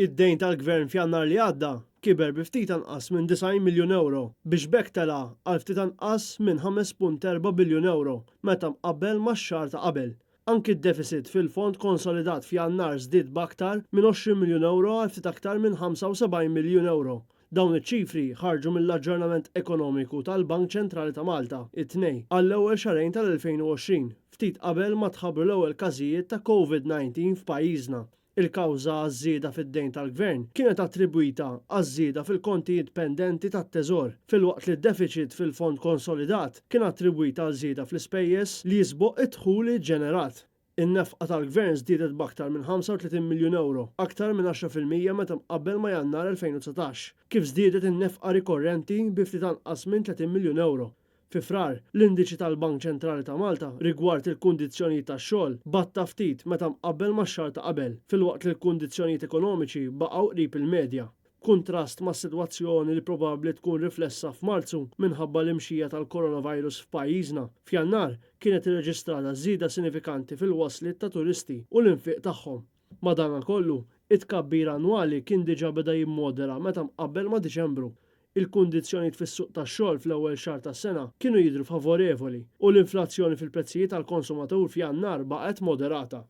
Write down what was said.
Id-dejn tal-Gvern f'Jannar li għadda kiber bi ftit anqas minn 90 miljun ewro biex b'hekk tela' għal ftit anqas minn 5.4 biljun ewro meta mqabbel max-xahar ta' qabel. Anki d-deficit fil-fond konsolidat f'Jannar żdied b'aktar minn 20 miljun ewro għal ftit aktar minn 75 miljun ewro. Dawn iċ-ċifri ħarġu mill-aġġornament ekonomiku tal-Bank Ċentrali ta' Malta, it-Tnejn, għall-ewwel xahrejn tal-2020, ftit qabel ma tħabbru l-ewwel każijiet ta' Covid-19 f'pajjiżna. Il-kawża għaż-żieda fid-dejn tal-Gvern kienet attribwita għaż-żieda fil-kontijiet pendenti tat-Teżor, filwaqt li d-defiċit fil-fond konsolidat kien attribwit għal żieda fl-ispejjeż li jisboq id-dħul iġġenerat. In-nefqa tal-Gvern żdiedet b'aktar minn 35 miljun ewro, aktar minn 10% meta mqabbel ma' Jannar 2019, kif żdiedet in-nefqa rikorrenti bi ftit anqas minn 30 miljun ewro. Fi Frar, l-indiċi tal-Bank Ċentrali ta' Malta rigward il-kundizzjonijiet tax-xogħol batta ftit meta mqabbel max-xahar ta' qabel, filwaqt li l-kundizzjonijiet ekonomiċi baqgħu qrib il-medja. B'kuntrast mas-sitwazzjoni li probabbli tkun riflessa f'Marzu minħabba l-imxija tal-coronavirus f'pajjiżna, f'Jannar kienet irreġistrata żieda sinifikanti fil-wasliet ta' turisti u l-infiq tagħhom. Madankollu, it-tkabbir annwali kien diġà beda jimmodera meta mqabbel ma' Diċembru. Il-kundizzjonijiet fis-suq tax-xogħol fl-ewwel xahar tas-sena kienu jidhru favorevoli u l-inflazzjoni fil-prezzijiet għall-konsumatur f'Jannar baqgħet moderata.